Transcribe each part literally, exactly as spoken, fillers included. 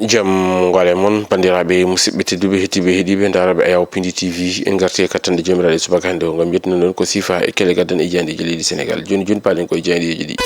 Jam ngole mon, banndiraaɓe musidɓe tedduɓe, heɗiiɓe heɗiiɓe ndaaraaɓe Ayaw Pindi T V. En ngarti e kattanɗe joomiraaɗe subaka hannde o, ngam yettude noon ko siifa e kelle gaddan e jayndeeji leydi Senegaal. Jooni jooni paalen koye jayndeeji ɗi.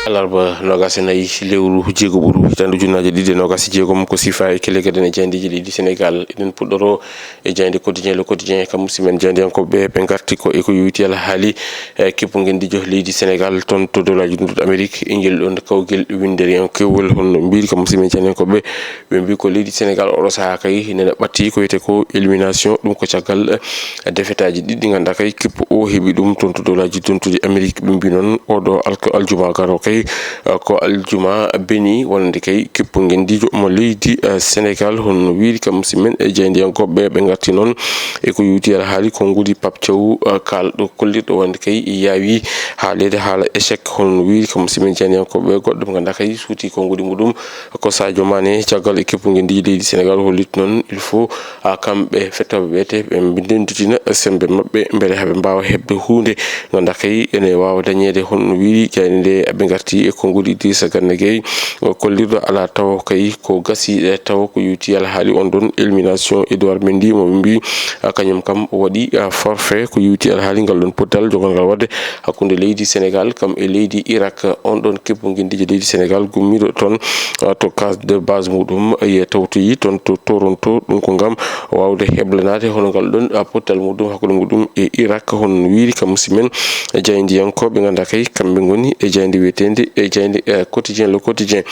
Alarba noogaas e nayi lewru jeegoɓuru, hitaande ujunnaaje ɗiɗi e noogaas e jeegom, ko siifa e kelle gaddan e jayndeeji leydi Senegaal. Eɗen puɗɗoro e jaynde Quotidien, Le Quotidien, kam musidɓe men jaayndiyankooɓe, ɓe ngarti ko e ko yowitii alhaali, eh, kippu ngenndiijo leydi Senegaal toon to Dowlaaji Luttuɗi Amerik. E ngel ɗoon kawgel winnderiyankewel, hono mbiiri kam musidɓe men jaayndiyankooɓe, ɓe mbii ko leydi Senegaal oɗo sahaa kay nene ɓatti ko wiyetee ko élimination, ɗum ko caggal, eh, defetaaji ɗiɗi ɗi ngannduɗaa kay kippu o heɓi ɗum toon to Dowlaaji Luttuɗi Amerik. Ɓe mbii noon oɗo alk-, aljuma garo kay, eh, ko aljuma beni wonande kay kippu ngenndiijo mo leydi, eh, Senegaal, hono wiiri kam musidɓe men e jaayndiyankooɓe. Ɓe ngarti noon e ko yowitii alhaali konguɗi Pape Thiaw, eh, kaalɗo kollirɗo wonde kay yaawi haaleede haala échec, hono wiiri kam musidɓe men jaayndiyankooɓe. Goɗɗo mo ngannduɗaa kay suuti konguɗi muɗum ko Sadio Mané, caggal e kippu ngenndiijo leydi Senegaal holliti noon il faut, ah, kamɓe fettooɓe ɓe te ɓe ndennditina semmbe maɓɓe mbele haa ɓe mbaawa heɓde huunde. Ngannduɗaa kay ene waawa dañeede hono wiiri jaaynde nde. Ɓe ngarti e konguɗi Idrissa Gana Gueye, o kollirɗo alaa tawo kay ko gasi, e tawo ko yowitii alhaali on ɗoon élimination Edouard Mendy mo ɓe mbii, ah, kañum kam o waɗi, ah, forfait ko yowitii alhaali ngal ɗoon pottal jogal ngal waɗde hakkunde leydi Senegaal kam e leydi Irak. On ɗoon kippu ngenndiijo leydi Senegaal gummiiɗo toon, ah, to case de base muɗum e tawtoyi toon to Toronto, ɗum ko ngam waawde heblanaade hono ngal ɗoon, ah, pottal muɗum hakkunde muɗum e Irak, hono wiiri kam musidɓe men e jaayndiyankooɓe ngannduɗaa kay kamɓe ngoni e jaaynde wiyeteende e jaaynde, eh, Quotidien, Le Quotidien.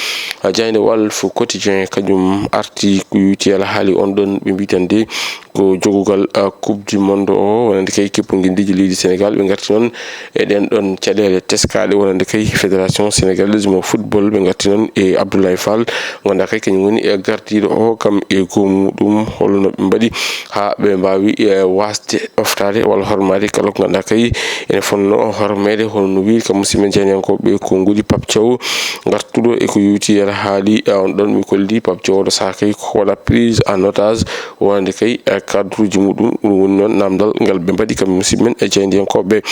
Ah, jaaynde Walf Quotidien kañum arti ko yowitii alhaali on ɗoon ɓe mbii tan de ko jogugal, ah, Coupe du Monde o, wonande kay kippu ngenndiijo leydi Senegaal. Ɓe ngarti noon e ɗeen ɗoon caɗeele teskaaɗe wonande kay Fédération Sénégalaise mo football. Ɓe ngarti noon e Abdoulaye Fall, ngannduɗaa kay kañum woni e gardiiɗo o, kam e goomu muɗum, holno ɓe mbaɗi haa ɓe mbaawi, eh, waasde ɗoftaade walla hormaade kala ko ngannduɗaa kay ene fotnoo hormeede, hono no wiiri kam musidɓe men jaayndiyankooɓe konguɗi Pape Thiaw, ngartuɗo e ko yowitii alhaali, eh, on ɗoon mi kolli Pape Thiaw oɗo sahaa kay ko waɗa prise en otage wonande kay, eh, cadre uji muɗum. Ɗum woni noon naamndal ngal ɓe mbaɗi kam musidɓe men e jaayndiyankooɓe.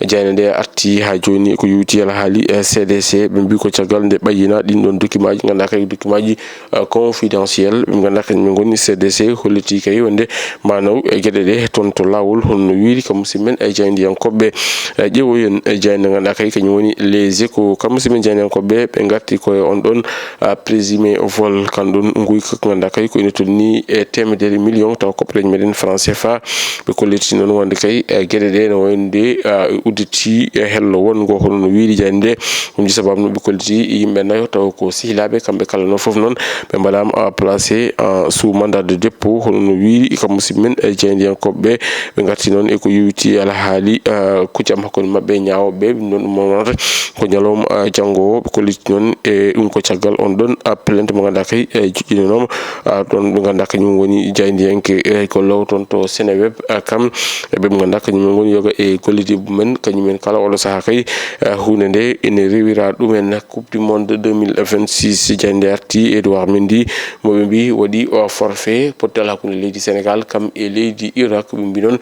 Jaaynde nde arti haa jooni ko yowitii alhaali, eh, C D C. Ɓe mbii ko caggal nde ɓayyina ɗiin ɗoon document ji, ngannduɗaa kay document ji, eh, confidentiel, ɓe ngannduɗaa kañum ngoni C D C, hollitii kay wonde maanaw e geɗe ɗe toon to laawol, hono no wiiri kam musidɓe men e jaayndiyankooɓe. Eh, ƴeewoyen e jaaynde ngannduɗaa kay kañum woni Les Échos. Kam musidɓe men jaayndiyankooɓe, ɓe ngarti ko e on ɗoon, ah, présumé vol kan ɗoon nguyka ngannduɗaa kay ko ene tolni e teemedere million tawa koppareeje meɗen franc C F A. Ɓe kolliti noon wonde kay, eh, geɗe ɗe no wayde, ah, udditi e hello wonngo, hono no wiiri jaaynde nde. Ɗum sababu no ɓe kolliti yimɓe nayo tawa ko sehilaaɓe, kamɓe kala noon fof noon ɓe mbaɗaama, ah, placé en sous mandat de dépôt, hono no wiiri kam musidɓe men e jaayndiyankooɓe ɓe. Ɓe ngarti noon e ko yowitii alhaali, ah, kuccam hakkunde maɓɓe e ñaawooɓe ɓe. Ɗum noon ɗum wonata ko ñalawma, ah, janngo o. Ɓe kolliti noon e ɗum ko caggal on ɗoon, ah, plainte mo ngannduɗaa kay, eh, joƴƴinanooma, ah, ɗoon ɓe ngannduɗaa kañum woni jaayndiyanke, eh, ko law toon to Seneweb, ah, kam e ɓe ngannduɗaa kañum ngoni yoga e gollidiiɓe mumen. Kañumen kala oɗo sahaa kay, eh, huunde nde ene rewira ɗumen. Coupe du Monde deux mille vingt-six, jaaynde arti Edouard Mendy mo ɓe mbii waɗi o forfait pottal hakkunde leydi Senegaal kam e leydi Irak. Ɓe mbii noon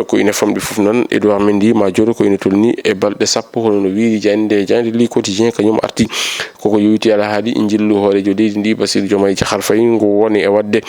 ko ina famɗi fof noon Edouard Mendy ma jooɗo ko ina tolni e balɗe sappo, hono no wiiri jaaynde nde. Jaaynde Le Quotidien kañum arti koko yowitii alhaali njillu hooreejo leydi ndi Bassirou Diomaye Diakhar Faye ngu woni e waɗde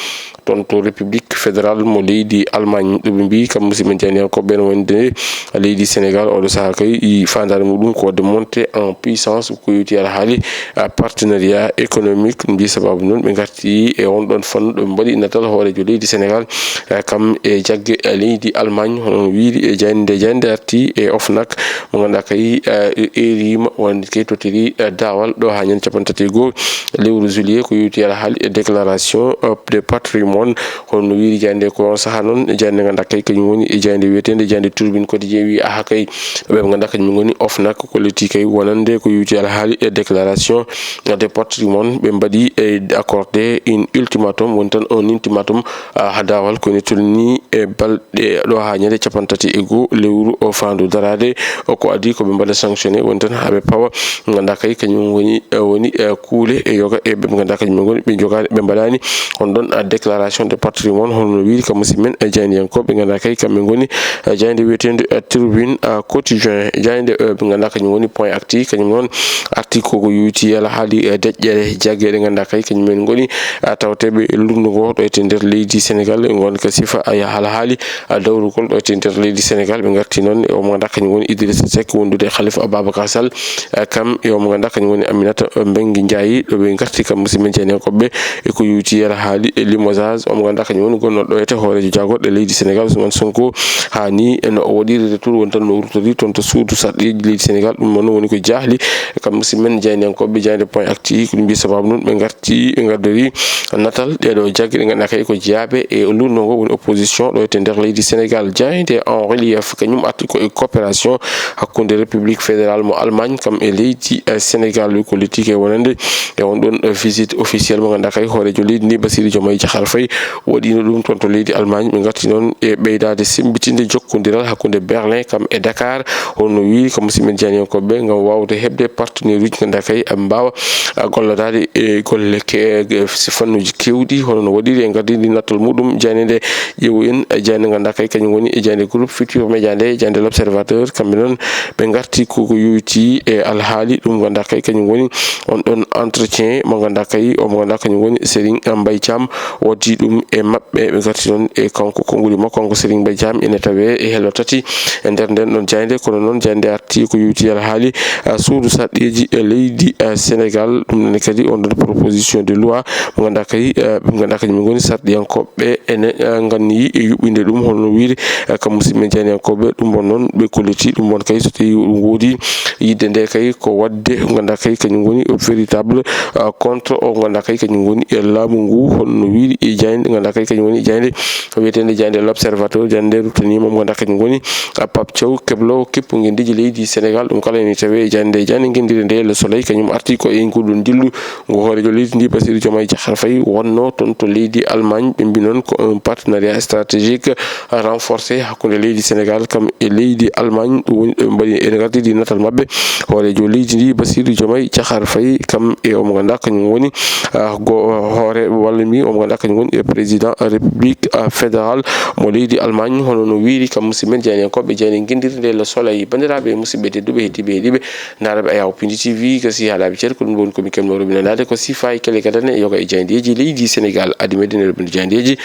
toon to République Fédérale mo leydi Allemagne. Ɗo ɓe mbii kam musidɓe jaayndiyankooɓe ɓe no wonde leydi Senegaal oɗo sahaa kay i faandaare muɗum ko waɗde monté en puissance ko yowitii alhaali, ah, partenariat économique. Mbii sababu noon ɓe ngarti e on ɗoon fannu ɗo ɓe mbaɗi natal hooreejo leydi Senegaal, ah, kam e jagge, ah, leydi Allemagne, hono no wiiri e jaaynde nde. Jaaynde nde arti e OFNAC mo ngannduɗaa kay, ah, eeriima wonde kay tottiri, ah, daawal ɗo haa ñande cappanɗe tati e goo lewru juillet ko yowitii alhaali e déclaration, ah, de patrimoine, hono no wiiri jaaynde nde. Ko on sahaa noon jaaynde nde ngannduɗaa kay kañum woni e jaaynde wiyeteende jaaynde Tribune Quotidien wii aha kay ɓe ngannduɗaa kañum ngoni OFNAC kolliti kay wonande ko yowitii alhaali e déclaration de patrimoine ɓe mbaɗi e accordé in ultimatum, woni tan un ultimatum, ah, haa daawal ko ene tolni e balɗe ɗo haa ñande cappanɗe tati e goo lewru o faandu daraade. O ko adii ko ɓe mbaɗa sanctionné woni tan haa ɓe pawa ngannduɗaa kay kañum woni eh, woni, eh, kuule e yoga e ɓe ngannduɗaa kañum en ngoni ɓe jogaani, ɓe mbaɗaani on ɗon, eh, déclaration de patrimoine, hono no wiiri kam musidɓe men, eh, jaayndiyankooɓe ɓe ngannduɗaa kay kamɓe ngoni, eh, jaaynde wiyeteende, eh, Tribune, eh, Quotidien, jaaynde, eh, ɓe ngannduɗaa kañum woni Point Actu, kañum noon arti ko ko yowiti alhaali, eh, deƴƴere jagge ɗe ngannduɗaa kay kañum en ngoni, eh, tawteeɓe e lutndu ngo ɗo e nder leydi Sénégal, ngon ka sifa, eh, alhaali a dawrugol ɗo e nder leydi Sénégal. Ɓe ngarti noon e o mo ngannduɗaa kañum woni Idrissa Seck, wondude e Khalifa Ababacar Sall, eh, kam e o mo ngannduɗaa kañum woni Aminata Mbengue Ndiaye. Ɗo ɓe ngarti kam musidɓe jaayndiyankooɓe e ko yowiti alhaali e limogeage o mo ngannduɗaa kañum woni gonnooɗo ɗo e hooreejo jaagorɗe leydi Sénégal, Ousmane Sonko, haa ni no o waɗiri retour, woni tan no ruttori toon to suudu sarɗiiji leydi Sénégal. Ɗum noon woni ko jaahli kam musidɓe men jaayndiyankooɓe jaaynde Point Actu, ko ɗum mbiyi sababu noon ɓe ngarti, ɓe ngaddori natal ɗeeɗo jagge ɗe ngannduɗaa kay ko jeyaaɓe e lutndu ngo woni opposition ɗo e nder leydi Sénégal. Jaaynde En Relief kañum arti ko e coopération hakkunde République fédérale mo Allemagne kam e leydi, eh, Sénégal. Wi ko lutti kay wonande e on ɗon, eh, visite officielle mo ngannduɗaa kay hooreejo leydi ndi Bassirou Diomaye Diakhar Faye waɗino ɗum toon to leydi Allemagne. Ɓe ngarti noon e ɓeydaade semmbitinde jokkondiral hakkunde Berlin kam e Dakar, hono no wiiri kam musidɓe men jaayndiyankooɓe, ngam waawde heɓde partenaire uji ngannduɗaa kay, eh, mbaawa a gollodaade e golle ke-, e fannuuji keewɗi, hono no waɗiri e ngardiiɗi nattal muɗum. Jaaynde nde ƴeewu en, jaaynde ngannduɗaa kay kañum woni e jaaynde Groupe Futurs Médias nde, jaaynde L'Observateur, kamɓe noon ɓe ngarti ko ko yowiti e alhaali ɗum ngannduɗaa kay kañum woni on ɗon entretien mo ngannduɗaa kay, o mo ngannduɗaa kañum woni Serigne Mbaye Thiam, waddi ɗum e maɓɓe. Ɓe ngarti noon e kanko konguɗi makko, kanko Serigne Mbaye Thiam, ene tawee e hello tati e nder nden ɗon jaaynde, kono noon jaaynde arti ko yowiti alhaali, eh, suudu sarɗiiji e leydi, eh, Sénégal. Ɗum nani kadi on ɗon proposition de loi mo ngannduɗaa kay, eh, ɓe ngannduɗaa kañum ngoni sarɗiyankooɓe ene, eh, nganniyi e yuɓɓinde ɗum, hono no wiiri, eh, kam musidɓe men jaayndiyankooɓe. Ɗum won noon ɓe kolliti, ɗum won kay so tawii ɗum woodi yiɗde nde kay ko waɗde, ngannduɗaa kay kañum woni véritable, eh, contre o ngannduɗaa kay kañum woni e laamu ngu, hono no wiiri e jaaynde ngannduɗaa kay kañum woni e jaaynde wiyeteende jaaynde L'Observateur. Jaaynde nde ruttaniima mo ngannduɗaa kañum woni, ah, Pape Thiaw, kebloowo keppu ngenndiiji leydi Sénégal. Ɗum kala ene tawee e jaaynde nde, jaaynde ngenndire nde Le Soleil, kañum arti ko e nguɗon njillu ngu hooreejo leydi ndi Bassirou Diomaye Diakhar Faye wonnoo toon to leydi Allemagne. Ɓe mbi noon ko un partenariat stratégique renforcé hakkunde leydi Sénégal kam e leydi Allemagne. Ɗum woni ɓe mbaɗi, ene ngardi natal maɓɓe hooreejo leydi ndi Bassirou Diomaye Diakhar Faye kam e o mo ngannduɗaa kañum woni, ah, go hoore walla mi o mo ngannduɗaa kañum woni e président république, ah, fédéral mo leydi Allemagne, hono no wiiri kam musidɓe men jaayndiyankooɓe jaaynde ngenndiire nde Le Soleil. Banndiraaɓe, musidɓe tedduɓe, heɗiiɓe, heɗiiɓe, ndaaraaɓe Ayaw Pindi T V, gasi haa laaɓi cer, ko ɗum woni ko mi keɓnoo rubinandaade ko sifaaji kele gadane e yoga e jaayndeeji leydi Sénégal. Adi meɗen e rubinde jaayndeeji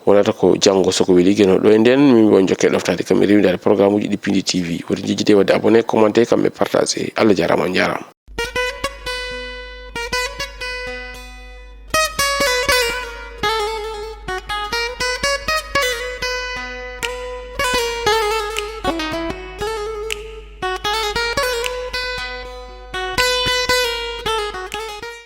wonata ko janngo so ko weli. Geno ɗo e nden, min won jokke ɗoftaade kam e rewindaade programme uji ɗi Pindi T V. Woto njejjite waɗde abonné, commenté kam e partagé. Allah jaaraama, on njaaraama.